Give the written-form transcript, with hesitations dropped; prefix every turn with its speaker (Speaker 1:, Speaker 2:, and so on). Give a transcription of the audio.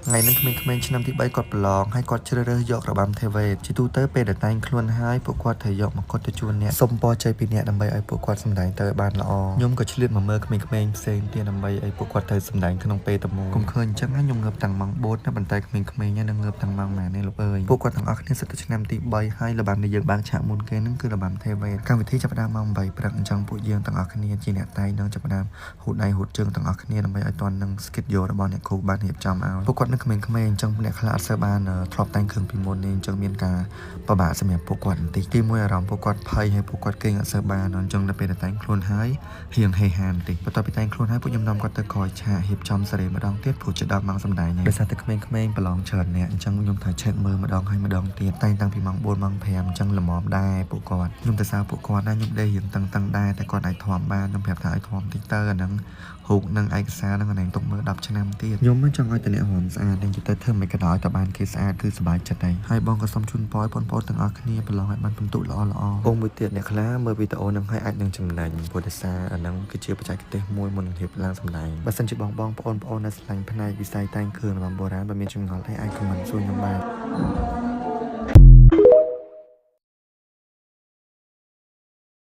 Speaker 1: ថ្ងៃហ្នឹងក្មេងៗឆ្នាំទី3គាត់ប្រឡងហើយគាត់ជ្រើសរើសយករបាំទេវេទជាទូទៅពេលដែលតែងខ្លួនហើយពួកគាត់ត្រូវយកមកុដទៅជូនអ្នកសុំពរជ័យពីអ្នកដើម្បីឲ្យពួកគាត់សម្ដែងទៅឲ្យបានល្អខ្ញុំក៏ឆ្លៀតមកមើលក្មេងៗផ្សេងទៀតដើម្បីឲ្យពួកគាត់ទៅសម្ដែងក្នុងពេលតែមួយកុំឃើញអញ្ចឹងណាខ្ញុំងើបតាំងម៉ោង4ណាប៉ុន្តែក្មេងៗហ្នឹងងើបតាំងម៉ោងម៉ាននេះលោកអើយពួកគាត់ទាំងអស់គ្នាសិតតែឆ្នាំទី3ហើយរបាំដែលយើងបានឆាកមុនគេហ្នឹងគឺរបាំទេវេទកម្មវិធីចាប់ផ្ដើមម៉ោង8ព្រឹកអញ្ចឹងពួកយើងទាំងអស់គ្នាជាអ្នកតែងនឹងចាប់ផ្ដើមហូតដៃហូតជើងទាំងអស់គ្នាដើម្បីឲ្យទាន់នឹង schedule របស់អ្នកគ្រូបានរៀបចំឲ្យពួកគាត់នៅក្មេងៗអញ្ចឹងអ្នកខ្លះអត់សូវបានធ្លាប់តែងគ្រឿងពីមុននេះអញ្ចឹងមានការពិបាកសម្រាប់ពួកគាត់បន្តិចទីមួយអារម្មណ៍ពួកគាត់ភ័យហើយពួកគាត់គេងអត់សូវបានអញ្ចឹងដល់ពេលដែលតែងខ្លួនហើយរៀងហេហាបន្តិចបន្ទាប់ពីតែងខ្លួនហើយពួកខ្ញុំនាំគាត់ទៅក្រោយឆាករៀបចំសេរីម្ដងទៀតព្រោះជិតដល់ម៉ោងសម្ដែងហើយដោយសារតែក្មេងៗប្រឡងច្រើនអ្នកអញ្ចឹងខ្ញុំត្រូវ check មើលម្ដងហើយម្ដងទៀតតែងតាំងពីម៉ោង4ម៉ោង5អញ្ចឹងល្មមដែរពួកគាត់ខ្ញុំទៅសើពួកគាត់ណាខ្ញុំដេករៀងតឹងតឹងដែរតែគាត់អាចធំបានខ្ញុំប្រាប់ថាឲ្យធំតិចទៅអាហ្នឹងរូបនិងឯកសារហ្នឹងអានេះទុកមើល10ឆ្នាំទៀតខ្ញុំមិនចង់ឲ្យតែអ្នករំស្អាតតែទៅធ្វើមិនក៏ដោយតែបានគេស្អាតគឺសប្បាយចិត្តហើយហើយបងក៏សូមជូនពរឲ្យបងប្អូនទាំងអស់គ្នាប្រឡងឲ្យបានពិន្ទុល្អល្អអូមួយទៀតអ្នកខ្លះមើលវីដេអូហ្នឹងហើយអាចនឹងចំណេញព្រោះដោយសារអាហ្នឹងគឺជាបច្ចេកទេសមួយមុននឹងរៀបឡើងសម្ដែងបើសិនជាបងបងប្អូនប្អូនដែលស្រឡាញ់ផ្នែកវិស័យតែងគ្រឿងរបស់បុរាណបើមានចម្ងល់អីអាច comment សួរខ្ញុំបាន។